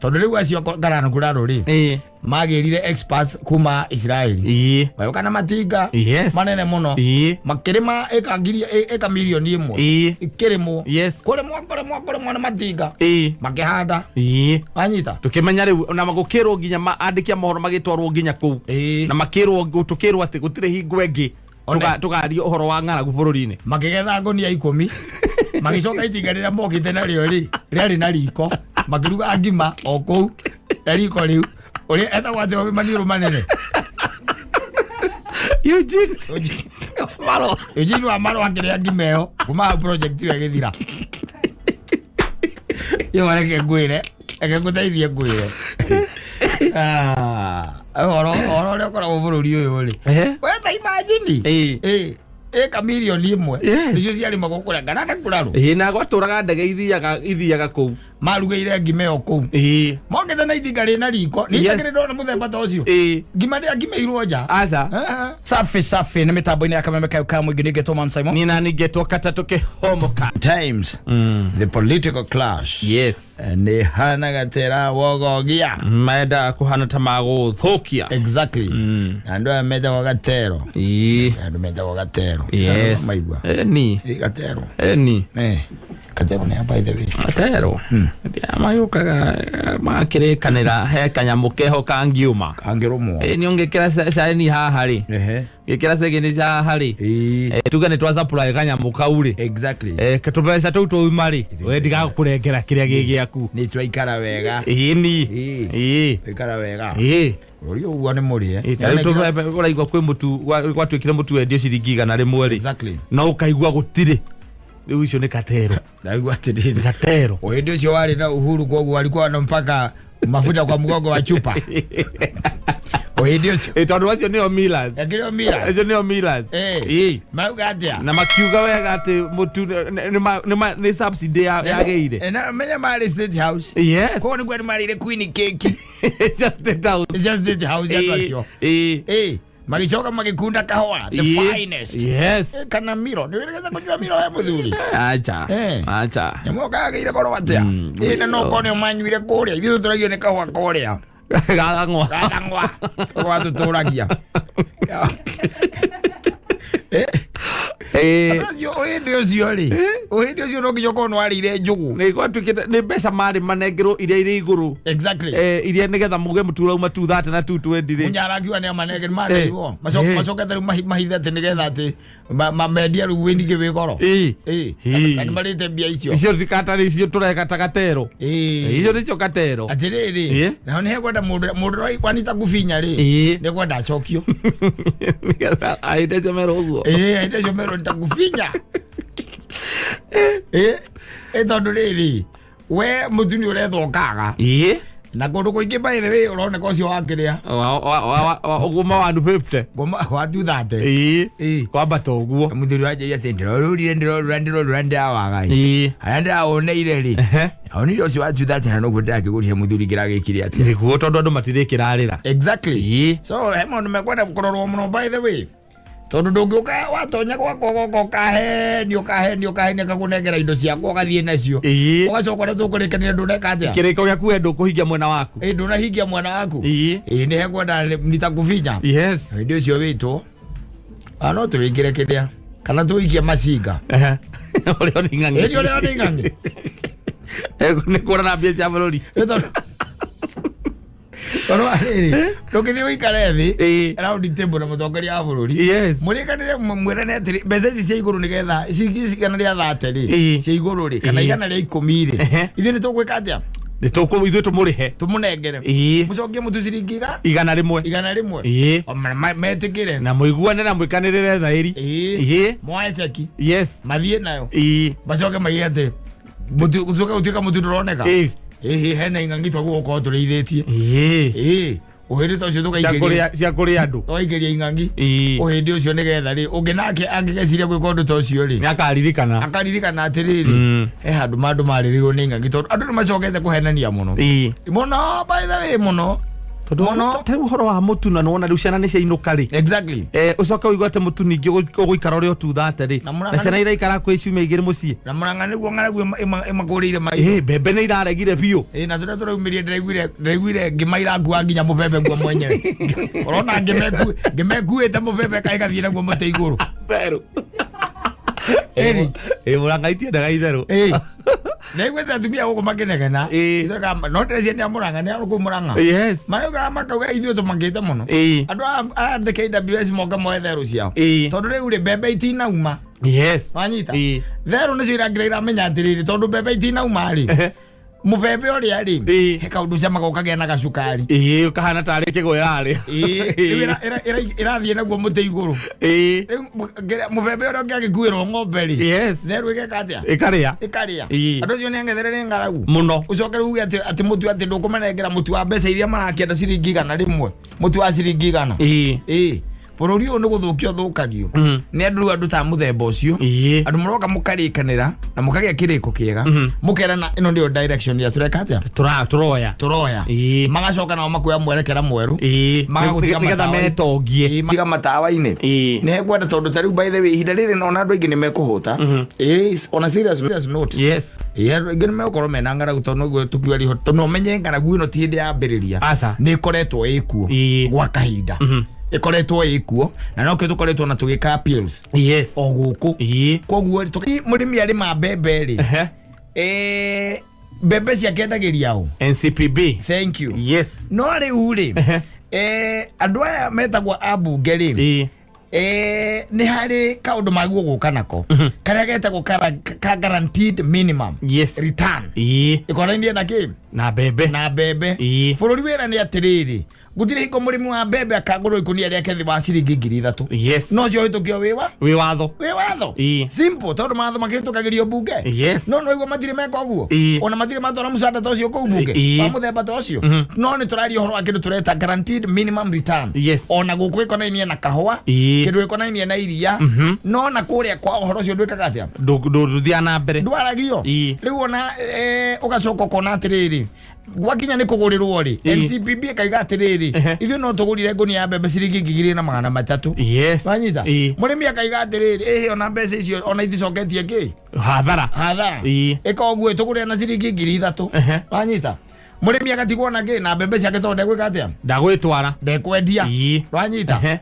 Tondũ rĩu acio ngarano kuraro rĩ, magĩrire experts kuma Israeli, magĩũka na matinga manene mũno, makĩrĩma ĩka ĩka mirioni 1, ikĩrĩmwo, kũrĩmwo, kũrĩmwo, kũrĩmwo na matinga, makĩhanda. Wanyita? Tukimenya riu na gukirwo nginya andĩki a mohoro magĩtwarwo nginya kũu, na makĩrwo, tukĩrwo atĩ gũtirĩ hingo ĩngĩ tũkaria ũhoro wa ng'aragu bũrũri-inĩ. Makĩgetha ngũnia 10, magĩcoka itinga rĩrĩa mokĩte narĩo rĩ, rĩarĩ na riko, makĩruga ngima o kũu na riko rĩu. Ũrĩa etagwo atĩ wĩ maniũrũ manene? Eugene Maro. Eugene wa Maro akĩrĩa ngima ĩyo. Kuma hau project ĩyo ĩgĩthira. Yo, reke ngwĩre, reke ngũteithie ngwĩre. Ah, ũhoro ũhoro ũrĩa ũkoragwo bũrũri ũyũ rĩ, we ta imagine, ĩka mirioni 1, nĩcio ciarĩmagwo kũrĩa Ngaranda Kuraru. Ĩĩ, na gwatũraga ndege ithiaga kũu. Marugĩire ngima ĩyo kũu, mokĩte na itinga rĩna riko nĩ itakĩrĩ ndona mũthemba ta ũcio. Ngima ndĩangimĩirwo nja. Aca. Ah. Safi safi, nĩ mĩtambo-inĩ ya Kameme kayo ka mũingĩ. Ningĩtwo Man Simon. Nĩ nani ngetwo katatũ kĩhomoka. Times, the political clash, nĩ hana gatera wogogia. Mendaga kũhana ta magũthũkia. Exactly, na andũ aya metagwo gatero. Andũ metagwo gatero. Maigua? Eni. Ĩ, gatero. Eni. Eh, gatero nĩ a, by the way? Gatero mayũkaga makĩrĩkanĩra he kanyamũ keho kangiuma. Kangĩrũmwo. Ĩ, nĩ ũngĩkĩra caini haha rĩ, ngĩkĩra cegini haha rĩ, tuge nĩ twa supply kanyamũ kau rĩ, tũbeca tũu twauma rĩ, we ndigakũrengera kĩrĩa gĩ gĩaku. Nĩ twaikara wega. Ĩni. Twaikara wega. Bũrũri ũguo nĩ mũrĩe. Ta rĩu ũraigua kwĩ mũtu gwatuĩkire mũtu wendio ciringi 100 rĩ, no ũkaigua gũtirĩ. Rĩu icio nĩ katero. Ndaigua atĩrĩrĩ, Katero. O hĩndĩ ũcio warĩ na Uhuru, koguo alikuwa na mpaka mafuta kwa mgongo wa chupa o hĩndĩ ũcio. Ĩ, tondũ acio nĩo millers. Akĩrĩo mira. Acio nĩo millers. Mauga atĩa? Na makiuga wega atĩ mũtu nĩ subsidy yagĩire. Na menya marĩ State House. Koguo nĩguo nĩ marĩire queen cake. It's just State House. It's just State House andũ acio. Magĩcoka magĩkunda kahũa the finest. Kana miro nĩ wĩrĩgĩte kũnyua miro we mũthuri? Acha. Acha. Nyamũ kagĩire goro atĩa? Ĩ, na no korwo nĩo manyuire kũrĩa, ithuĩ tũtũragio nĩ kahũa kũrĩa. Gathang'wa. Gathang'wa gwatũtũragia. Ũcio hĩndĩ ũcio rĩ, hĩndĩ ũcio no nginya ũkorwo nĩ warĩire njũgũ. Nĩ gwatuĩkĩte nĩ mbeca marĩ manengerwo iria irĩ igũrũ. Iria nĩgetha muge mũtu ũrauma 230 na 220 rĩ. Munyara akiuga nĩ amanenge nĩ maneirwo. Macokete rĩu mahithe atĩ nĩgetha atĩ mendie rĩu wĩningĩ wĩ goro. Na nĩ marĩte mbia icio. Icio ndikatarĩ icio tũreka ta gatero. Icio nĩcio gatero. Atĩrĩrĩ, naho nĩ hekwenda mũndũ mũndũ wanita kubinya rĩ, nĩ kwenda acokio. Nĩgetha ahĩndĩ acio merwo ũguo. Ĩĩ, hĩndĩ ĩcio merwo nitakubinya. Ĩ, tondũ rĩrĩ, we mũtu nĩ ũretha ũkaga, na kũndũ kũingĩ, by the way, ũroneka ũcio wakĩrĩa. Ũguo ma 150. Ngoma wa 230. Kwambata ũguo. Mũthuri wanjĩria atĩ ndĩrorũrire, ndĩrorũra, ndĩrorũra, ndĩrawaga harĩa ndĩrawoneire rĩ, onire ũcio wa 230, na noguo ndĩrakĩgũrire. Mũthuri kĩragĩkire atĩa? Nĩguo, tondũ andũ matirĩkĩrarĩra. So he maũndũ mekwenda kũrorwo mũno, by the way, tondũ ndũngĩũka watonya gwakwa ũgoka ũkahenio, ũkahenio, ũkahenio, akakũnengera indo ciakwa ũgathiĩ nacio, ũgacoka ũrĩa tũkũrĩkanĩra ndũneka atĩa? Kĩrĩko gĩaku we ndũkũhingia mwena waku. Ĩ, ndũnahingia mwena waku. Ĩ, nĩ hekwenda nitakubinya. Hĩndĩ ũcio wĩtwo a no tũwĩkĩre kĩrĩa kana tũikie macinga. Ũrĩa nĩ ng'ang'i. Ĩni, ũrĩa nĩ ng'ang'i. Nĩ kuona mbia cia bũrũri. Ĩ, tondũ wa rĩrĩ, ndũngĩthiĩ ũikare thĩ round table na mũtongoria wa bũrũri, mũrĩkanĩre, mwĩrane atĩrĩ, mbeca ici cia igũrũ nĩgetha ciringi 130 rĩ, cia igũrũ rĩ, kana 110 rĩ, ithuĩ nĩ tũgwĩka atĩa? Nĩ tũkũ ithuĩ tũmũrĩhe. Tũmũnengere. Mũcokie mũtu ciringi 100. 100. O metĩkĩre. Na mũiguane na mwĩkanĩrĩre thaĩri. Moe ceki, mathiĩ nayo, macoke maige atĩ ũcoke ũtuĩka mũtu ndũroneka. Ĩhĩ, hena ing'ang'i twaguo gũkorwo tũrĩithĩtie. Ĩĩ, ũhĩndĩ ta ũcio Cia tũkaingĩria cia kũrĩa andũ. Tũkaingĩria ing'ang'i ũhĩndĩ ũcio, nĩgetha rĩ, ũngĩ nake angĩgeciria gwĩka ũndũ ta ũcio rĩ, Nĩ akaririkana. Akaririkana atĩrĩrĩ, he handũ mandũ marĩrĩirwo nĩ ing'ang'i, tondũ andũ nĩ macokete kũhenania mũno mũno, by the way, mũno. Tondũ Mũno. ta rĩu ũhoro wa mũtu na nĩwona rĩu ciana nĩ ciainũka rĩ. Exactly. Ũcoke ũigue atĩ mũtu ningĩ ũgũikara ũrĩa ũtuthate rĩ. Na mũrang'a Na ciana iraikara kwĩ ciumia igĩrĩ mũciĩ. Na Murang'a nĩguo ng'aragu ĩmakũrĩire maitho. Mbembe nĩ iraregire biũ. Na tũrĩa tũraumĩrie ndĩraiguire ngima irakua nginya mũbebe guo mwenyewe. Ũrona ngima ĩkuĩte mũbebe ĩgathiĩ naguo mũtĩ igũrũ. Therũ. Ĩni. Mũrang'a itiendaga itherũ. Ndaiguĩte atumia gũkũ makĩnegena. Ithuĩ no ndĩreciria nĩ a Murang'a, nĩ a kũu Murang'a. Yes. Marauga makauga ithuĩ tũmakĩte mũno. Andũ a KWS moka moe therũ ciao. Tondũ rĩu rĩ mbembe itinauma. Yes. Wanyita? Therũ nĩcio irangira iramenya atĩrĩrĩ tondũ mbembe itinauma rĩ. Mũbebe ũrĩa rĩ he kaũndũ camaga ũkagĩa na gacukari. Ũkahana tarĩ kĩgũya rĩ. Rĩu ĩrathiĩ naguo mũtĩ igũrũ. Rĩu mũbebe ũrĩa ũngĩagĩkuĩrwo ng'ombe rĩ. Yes. Therũ ĩgeka atĩa? Ĩkarĩa. Ĩkarĩa. Andũ acio nĩ ang'ethere nĩ ng'aragu. Mũno. Ũcoke rĩu uge atĩ mũtu atĩ ndũkũmanengera mũtu wa mbeca iria marakĩenda ciringi 100, mũtu wa ciringi 100. Bũrũri ũyũ nĩ gũthũkio ũthũkagio. Nĩ andũ rĩu andũ ta mũthemba ũcio. Andũ mũroka mũkarĩkanĩra na mũkagĩa kĩrĩko kĩega. Mũkerana ĩno nĩyo direction ya tũreka atĩa? Tũroya. Tũroya. Magacoka nao makuoya mwerekera mwerũ. Magagũtiga Nĩgetha matawa-inĩ. metongie. Tiga matawa-inĩ. Nĩ hekwenda tondũ ta rĩu by the way ihinda rĩrĩ ona andũ aingĩ nĩ mekũhũta. On a serious note. Yes. Andũ aingĩ nĩ megũkorwo mena ng'aragu tondũ noguo tũkiuga riho, tondũ no ũmenye ng'aragu ĩno ti hĩndĩ yambĩrĩria. Aca. Nĩ ĩkoretwo ĩkuo gwa kahinda. Ĩkoretwo ĩkuo na nokĩo tũkoretwo na tũgĩka appeals. Yes. O gũkũ. Koguo rĩ, mũrĩmi arĩma mbembe rĩ. Mbembe ciake endagĩria ũ? NCPB. Thank you. Yes. No rĩu rĩ, andũ aya metagwo ambunge rĩ, nĩ harĩ kaũndũ magwo gũka nako karĩa getagwo ka guaranteed minimum Yes. return. Ĩkonainie na kĩ? Na mbembe. Na mbembe. Bũrũri wĩra nĩ atĩrĩrĩ, gũtirĩ hingo mũrĩmi wa mbembe akagũrwo ikũnia rĩake thĩ wa ciringi 3,000. Yes. No cio ũhĩtũkio wĩ wa? Wĩ watho. Wĩ watho. Simple, tondũ mawatho makĩhĩtũkagĩrio mbunge. Yes. No no igua matirĩ meka ũguo. Ona matirĩ matwara mũcada ta ũcio kũu mbunge. Wa mũthemba ta ũcio. No nĩ tũraria ũhoro wa kĩndũ tũreta guaranteed minimum return. Yes. Ona gũkũ ĩkonainie na kahũa, kĩndũ gĩkonainie na iria. No na kũrĩa kwa ũhoro ũcio ndwĩkaga atĩa? Ndũthiaga na mbere. Ndwaragio. Rĩu ona ũgacoka ũkona atĩrĩrĩ, gwakinya nĩ kũgũrĩrwo rĩ, NCPB ĩkaiga atĩrĩrĩ, ithuĩ no tũgũrire ngũnia ya mbembe ciringi 2,300. Yes. Wanyita? Mũrĩmi akaiga atĩrĩrĩ, ĩhĩ ona mbeca icio ona iticoketie kĩ? Hathara. Hathara. Ĩka ũguo tũgũrĩre na ciringi 3,000. Wanyita? Mũrĩmi agatigwo na kĩ? Na mbembe ciake tondũ ndegwĩka atĩa? Ndagwĩtwara. Ndekwendia. Wanyita?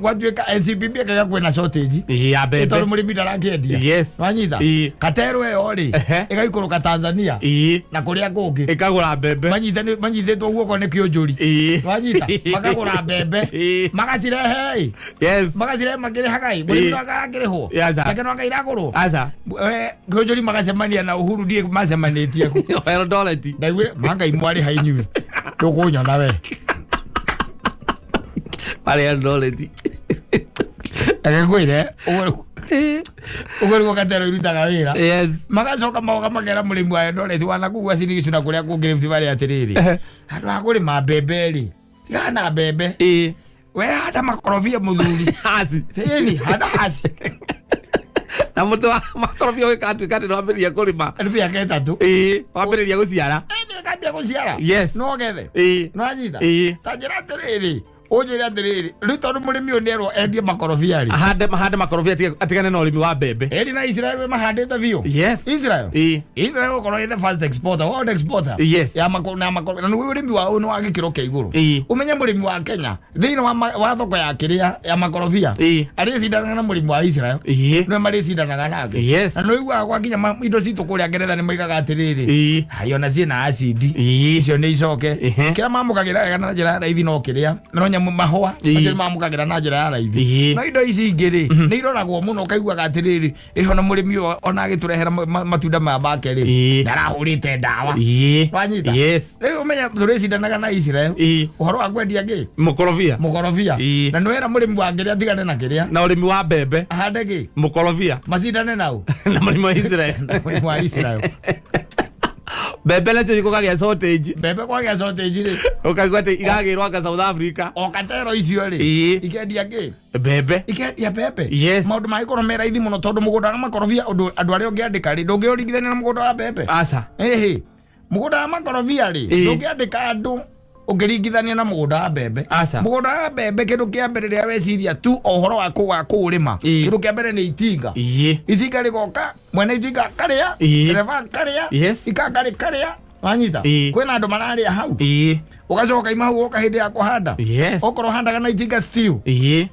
Gwatuĩka NCPB ĩkaiga kwĩna shortage. Ya mbembe. Tondũ mũrĩmi ndarakĩendia. Yes. Wanyita? Katero ĩyo rĩ, ĩgaikũrũka Tanzania. Na kũrĩa kũngĩ. Ĩkagũra mbembe. Manyitĩtwo guoko nĩ kĩũnjũri. Wanyita? Makagũra mbembe. Magacirehe ĩ. Yes. Magacirehe makĩrĩhaga ĩ. Mũrĩmi no akarakĩrĩhwo. Aca. Ciake no anga iragũrwo. Aca. Kĩũnjũri magacemania na Uhuru ndiĩ macemanĩtie kũ. Eldoret. Ndaiguire mangai mwarĩha inyuĩ. Ndũkũnyona we. Marĩ Eldoret. Agĩkwĩre, ũguo nĩguo Katero irutaga wĩra. Yes. Magacoka magoka makera mũrĩmi wa Eldoret wa nakũu gwa Sirigicũ na kũrĩa kũngĩ Rift Valley atĩrĩrĩ, handũ ha kũrĩma mbembe rĩ, tigana na mbembe. We handa makorobia mũthuri. Hasi. Ĩni, handa hasi. Na mũtĩ wa makorobia ũgĩkatuĩka atĩ nĩwambĩrĩria kũrĩma. Nĩ mĩaka 3. Wambĩrĩria gũciara. Nĩwambĩrĩria gũciara. Yes. No ũgethe. Nĩwanyita? Ta njĩra atĩrĩrĩ, ũnjĩre atĩrĩrĩ, rĩu tondũ mũrĩmi ũyũ nĩerwo endie makorobia rĩ. Ahande makorobia atigane na ũrĩmi wa mbembe. Ĩri na Israel we mahandĩte biũ. Yes. Israel. Israel gũkorwo ĩ the first exporter, world exporter. Yes. Ya na makoro, na nĩ ũrĩmi wao nĩ wa gĩkĩro kĩa igũrũ. Ũmenye mũrĩmi wa Kenya thĩinĩ wa thoko ya kĩrĩa ya makorobia. Arĩcindanaga na mũrĩmi wa Israel. Nĩwe marĩcindanaga nake. Yes. Na nĩ ũiguaga gwakinya indo citũ kũrĩa Ngeretha nĩ moigaga atĩrĩrĩ. Hai, ona ciĩna acid. Icio nĩ icoke. Kĩrĩa mamũkagĩra wega na njĩra ya raithi no kĩrĩa. No nyamũ mahũa, macio nĩ mamũkagĩra na njĩra ya raithi. No indo ici ingĩ rĩ, nĩ iroragwo mũno ũkaiguaga atĩrĩrĩ, ĩho na mũrĩmi ũyũ ona agĩtũrehera matunda maya make rĩ, ndarahũrĩte ndawa. Wanyita? Yes. Rĩu ũmenye tũrĩcindanaga na Israel. Ũhoro wa kwendia kĩ? Mũkorobia. Mũkorobia. Na nĩwera mũrĩmi wa kĩrĩa atigane na kĩrĩa. Na ũrĩmi wa mbembe. Ahande kĩ? Mũkorobia. Macindane nau. Na mũrĩmi wa Israel. Na mũrĩmi wa Israel. Mbembe nacio gũkagĩa shortage. Mbembe kwagĩa shortage rĩ. Ũkaigua atĩ iragĩrwo anga South Africa. O Katero icio rĩ. Ikendia kĩ? Mbembe. Ikendia mbembe. Yes. Maũndũ mangĩkorwo me raithi mũno tondũ mũgũnda wa makorobia andũ arĩa ũngĩandĩka rĩ, ndũngĩũringithania na mũgũnda wa mbembe. Aca. Ĩhĩ. Mũgũnda wa makorobia rĩ, ndũngĩandĩka andũ Ũngĩringithania na mũgũnda wa mbembe, Aca. mũgũnda wa mbembe, kĩndũ kĩa mbere rĩrĩa weciria tu o ũhoro wa kũũrĩma, kĩndũ kĩa mbere nĩ itinga. Itinga rĩgoka, mwene itinga akarĩa, ndereba akarĩa, ikanga rĩkarĩa, wanyita? Kwĩna andũ mararĩa hau. Ũgacoka ima hau, ũgoka hĩndĩ ya kũhanda. Okorwo ũhandaga na itinga still,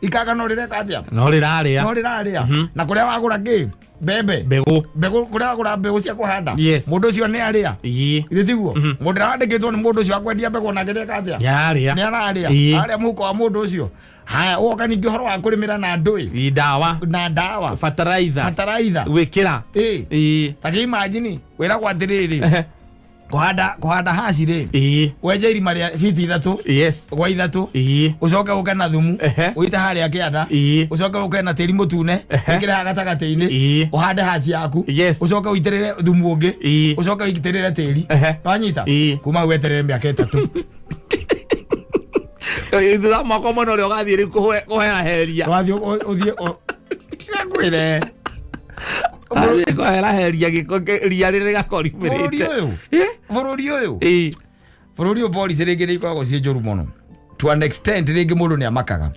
ikanga no rĩreka atĩa? No rĩrarĩa. No rĩrarĩa. Na kũrĩa wagũra ngĩ mbembe, mbegũ, mbegũ, kũrĩa wagũra mbegũ cia kũhanda, mũndũ ũcio nĩ arĩa. Githĩ tiguo? Mũndũ ũrĩa wandĩkĩtwo nĩ mũndũ ũcio wa kwendia mbegũ nake nĩeka atĩa? Nĩ ararĩa. Nĩ ararĩa. Arĩa mũhuko wa mũndũ ũcio. Haya, ũgoka ningĩ ũhoro wa kũrĩmĩra na ndũĩ, Ndawa, na ndawa, bataraitha, bataraitha, gwĩkĩra. Ta kĩ imagine wĩragwo atĩrĩrĩ, kũhanda haci rĩ, wenje irima rĩa biti 3 gwa 3, ũcoke ũke na thumu, ũite harĩa kĩanda, ũcoke ũke na tĩri mũtune, wĩkĩre haha gatagatĩ-inĩ, ũhande haci yaku, ũcoke ũitĩrĩre thumu ũngĩ, ũcoke ũitĩrĩre tĩri. Wanyita? Kuma hau weterere mĩaka 3. Thutha wa mwaka ũmwe no rĩo ũgathiĩ rĩu kũheraheria. Wathiĩ ũthiĩ ngwĩre. Ũgathiĩ kũheraheria gĩko ria rĩrĩa rĩgakorwo bũrũri riumĩrĩte. Ũyũ bũrũri ũyũ bũrũri ũyũ policy rĩngĩ nĩ ikoragwo ciĩ njũru mũno to an extent, rĩngĩ mũndũ nĩ amakaga,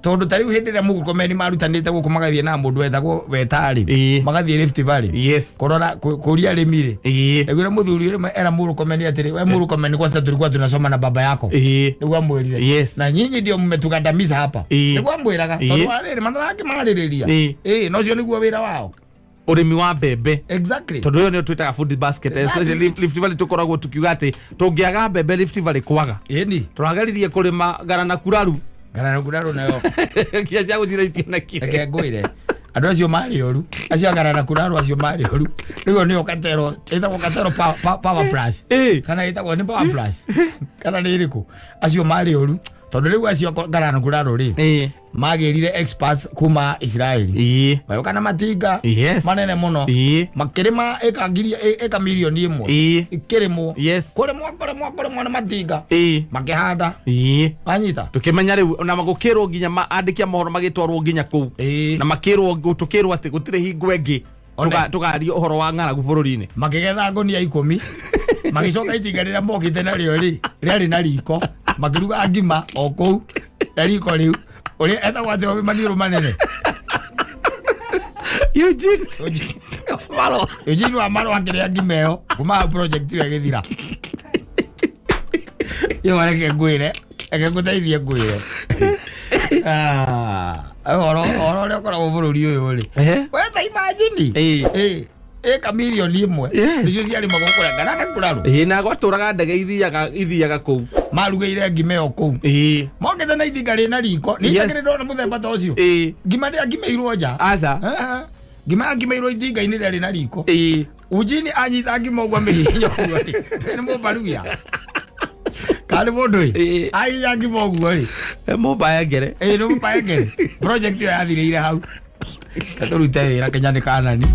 tondũ ta rĩu hĩndĩ ĩrĩa Mũrkomeni marutanĩte gũkũ magathiĩ na mũndũ wetagwo Wetarĩ, magathiĩ Rift Valley kũrora kũria arĩmi rĩ, naguo mũthuri ũrĩa era Mũrkomeni atĩrĩ, "We Mũrkomeni, kwanza tulikuwa tunasoma na baba yako." Nĩguo amwĩrire. "Na nyinyi ndio mmetugandamiza hapa." Nĩguo amwĩraga. Tondũ wa rĩrĩ matarakĩmarĩrĩria, ĩĩ, na ũcio nĩguo wĩra wao. Ũrĩmi wa mbembe. Tondũ ĩyo nĩyo twĩtaga food basket. That is Especially it. Rift Valley, tũkoragwo tukiuga atĩ tũngĩaga mbembe Rift Valley kwaga. Tũrageririe kũrĩma ngara na kuraru. Ngara kuraru nayo. Kia cia gũcira itionekire. Reke ngwĩre, andũ acio marĩ oru, acio agara na kuraru, acio marĩ oru. Rĩu nĩyo Katero, ĩtagwo Katero Power Plus, kana ĩtagwo nĩ Power Plus kana nĩ ĩrĩkũ, acio marĩ oru, tondũ rĩu acio ngara na kuraru rĩ, magĩrire experts kuma Israeli, magĩũka na matinga manene mũno, makĩrĩma ĩka ngiri, ĩka mirioni 1, ikĩrĩmwo, kũrĩmwo, kũrĩmwo, kũrĩmwo na matinga, makĩhanda. Wanyita? Tukĩmenya rĩu na gũkĩrwo nginya andĩki a mohoro magĩtwarwo nginya kũu, na makĩrwo, tũkĩrwo atĩ gũtirĩ hingo ĩngĩ One. Tũkaria ũhoro wa ng'aragu bũrũri-inĩ. Makĩgetha ngũnia 10, magĩcoka itinga rĩrĩa mokĩte narĩo rĩ, rĩarĩ na riko, makĩruga ngima o kũu na riko rĩu. Ũrĩa etagwo atĩ wĩ maniũrũ manene? Eugene Maro. Eugene wa Maro akĩrĩa ngima ĩyo. Kuma hau project ĩyo ĩgĩthira. Ĩyo reke ngwĩre, reke ngũteithie ngwĩre. Ah, ũhoro ũhoro ũrĩa ũkoragwo bũrũri ũyũ rĩ, we ta imagine, ĩka mirioni 1, nĩcio ciarĩmagwo kũrĩa ngara na kuraru. Ĩĩ, na gwatũraga ndege ithiaga kũu. Marugĩire ngima ĩyo kũu, mokĩte na itinga rĩna riko. Nĩ itakĩrĩ ndona mũthemba ta ũcio. Ngima ndĩakimĩirwo nja. Aca. Ah, ngima yakimĩirwo itinga-inĩ rĩarĩ na riko. Ujini anyita ngima ũguo amĩhihinya ũguo rĩ, nĩ mũmbarugia kana nĩ mũndũ ĩ, ahihinya ngima ũguo rĩ, Mũmbaengere. Ĩ, nĩ mũmbaengere. Project ĩyo yathirĩire hau. Tũrute wĩra Kenya nĩ kanani.